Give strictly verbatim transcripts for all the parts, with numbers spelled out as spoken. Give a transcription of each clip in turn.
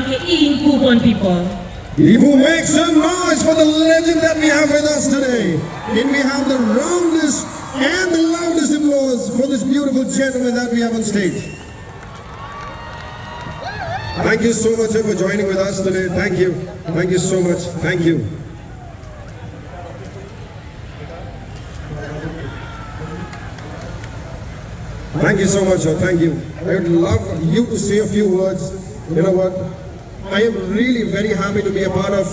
Ingpupon people. If you make some noise for the legend that we have with us today, can we have the roundest and the loudest applause for this beautiful gentleman that we have on stage? Thank you so much, sir, for joining with us today. Thank you. Thank you so much. Thank you. Thank you so much, sir. Thank you. I would love you to say a few words. You know what? I am really very happy to be a part of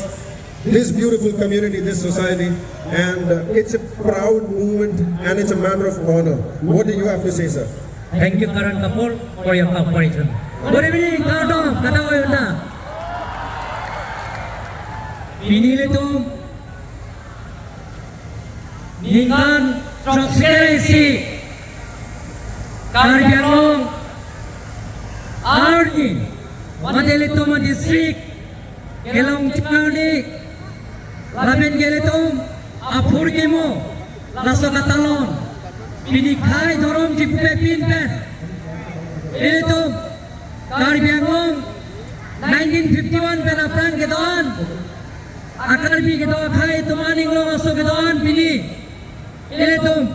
this beautiful community, this society, and uh, it's a proud moment and it's a matter of honor. What do you have to say, sir? Thank you, Karan Kapoor, for your cooperation. Good evening, Kardom, Kata Oyunda. Pini ilitum ningkan throksi kre isi Karbi Anglong arni, mate ilitum district kelong chikangdi, lapen ke ilitum aphurkimo, laso katalon, pini khei dhorom chipupepin pen, ilitum Karbi Anglong nineteen fifty-one pen aphrang kedo-an, a-Karbi kedo akhei atum aning long aso kedo-an pini ilitum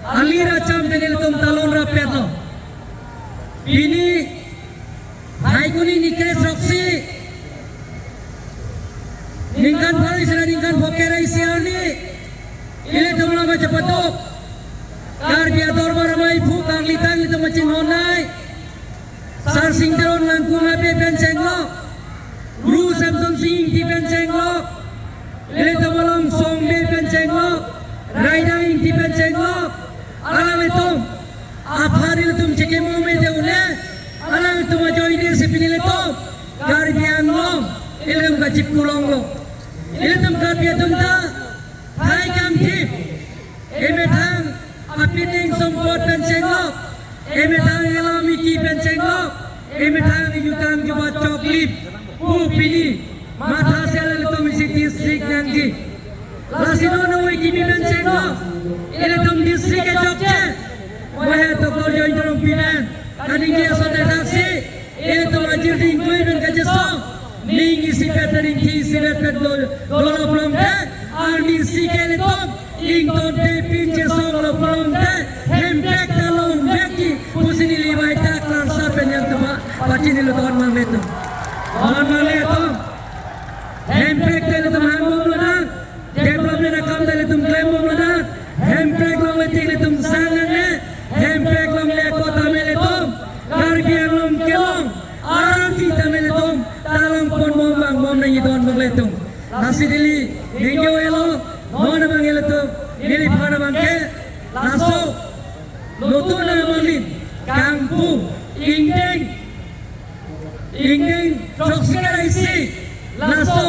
alir acham pen ilitum talon rappetlo. Pini Phaikuni nikre throksi, ningkan pharo isi ra ningkan phokre isi arni, ilitum lama chepatok Karbi Adorbar Amei aphu kanglitang ilitum kachinghonnei Sarsing Teron Langkung Habe pen chenglok, Ru Semsonsing Ingti pen chenglok, ilitum along Song Bey pen chenglok, Raidang Ingti pen chenglok, alanglitum aphan ilitum chekimo mede une, alanglitum ajoine si pini ilitum Karbi Anglong ilitum kachipulonglo. Ilitum Karbi atum ta phai kangthip, emethang apining Songpot pen chenglok, emethang Elam Iki pen chenglok, emethang jutang jubat choklip pu pini mathasi ilitum isi district nangji. Lasi non nangve kimi pen chenglok, ilitum district kechokche, wahe Doctor Jayanta Rongpi pen kaningje ason thaksi, ilitum ajir dingklui pen kachesong, ning isipet pen ingti isipet pen dolo, dolo pulote, arnisi ke ilitum ingtonte pin chesonglo pulote, Hemprek ta longvekji pusi neli vaita klarsar pen nangtum aphan pachinilo, don manglitum. Don manglitum. Hemprek ta ilitum hangbomlonang, development akam ta ilitum klembomlonang, Hemprek longle tik ilitum sang nangne, Hemprek longle ako tame ilitum Karbi Anglong kelong arti tame ilitum talongponbom vangbom nangji, don manglitum. Lasi neli ningje-elo, non abang ilitum, neliphan abangke, laso nutun amonit kangpu ingdeng, ingdeng throksi kre isi, laso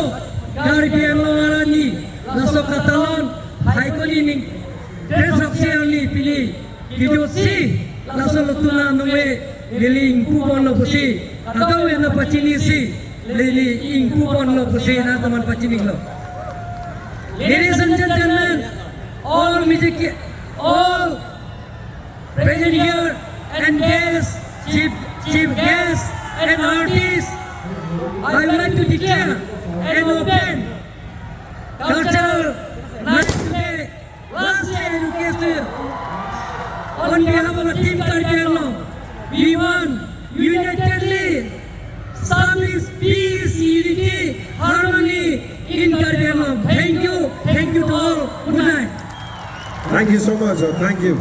Karbi Anglong arni, laso katalon, Phaikuni nikre throksi arni pini kejutsi, laso nutun anong le neli ingpuponlo pusi, kadokave nangpachinisi, neli ingpuponlo pusi nangtum aphan pachinilo. Ladies and gentlemen, all music, all present here and guests, chief, chief guests and artists, I would like to declare an open cultural night today. Last day education. On behalf of the team Karbi Anglong, we want unitedly establish peace, unity, harmony in Karbi Anglong. Thank you. Thank you to all. Good night. Thank you so much, sir. Thank you.